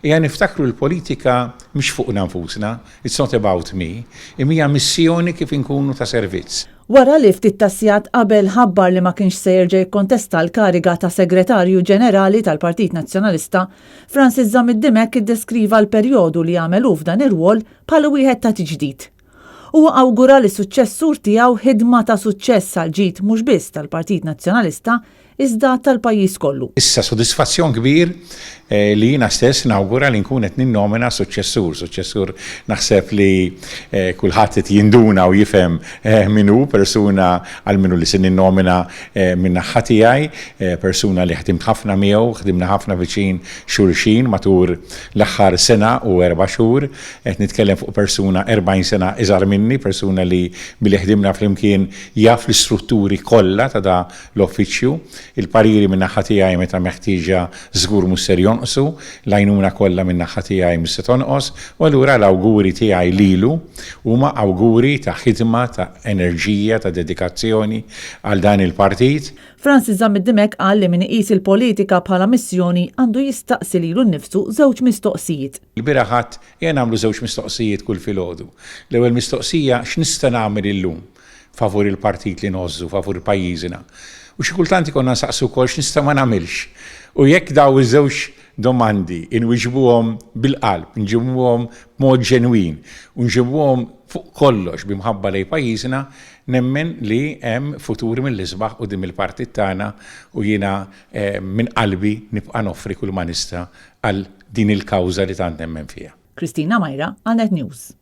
Ejja niftakru l-politika mhix fuqna nfusna, it's not about me, imma hija missjoni kif inkunu ta' servizz. Wara li ftit tas-sigħat qabel ħabbar li ma kienx se jerġa' jikkontesta l-kariga ta' Segretarju Ġenerali tal-Partit Nazzjonalista, Francis Zammit Dimech iddeskriva l-perjodu li għamel hu f'dan ir-rwol bħala wieħed ta' tiġdid. Huwa awgura lis-suċċessur tiegħu ħidma ta' suċċess għall-ġid mhux biss tal-Partit Nazzjonalista iżda tal-pajjiż kollu. Issa sodisfazzjon kbir li jiena stess nawgura li nkun qed ninnomina suċċessur. Suċċessur naħseb li kulħadd qed jinduna u jifhem min hu, persuna għal min hu li se ninnomina min-naħa tiegħi, persuna li ħdimt ħafna miegħu, ħdimna ħafna viċin xulxin matul l-aħħar sena u erba' xhur. Qed nitkellem fuq persuna 40 sena iżgħar minni, persuna li billi ħdimna flimkien jaf l-istrutturi kollha ta' da l-uffiċċju. Il-pariri min-naħa tiegħi meta meħtieġa żgur mhux ser jonqsu, l-għajnuna kollha min-naħa tiegħi mhux se tonqos u allura l-awguri tiegħi lilu huma awguri ta' ħidma, ta' enerġija, ta' dedikazzjoni għal dan il-partit. Francis Zammit Dimech qal li min iqis il-politika bħala missjoni għandu jistaqsi lilu nnifsu żewġ mistoqsijiet. Il-bieraħ għedt, ejja nagħmlu żewġ mistoqsijiet kull filgħodu. L-ewwel mistoqsija, x'nista' nagħmel illum favur il-partit li ngħożżu, favur pajjiżna? U xi kultant ikollna nsaqsu wkoll x'nista' ma nagħmilx. U jekk dawn iż-żewġ domandi inwiġbuhom bil-qalb, nġibuhom b'mod ġenwin u nġibuhom fuq kollox bi mħabba lejn pajjiżna, nemmen li hemm futur mill-isbaħ quddiem il-partit tagħna u jiena minn qalbi nibqa' noffri kull ma nista' għal din il-kawża li tant nemmen fiha. Christina Myra għal Net News.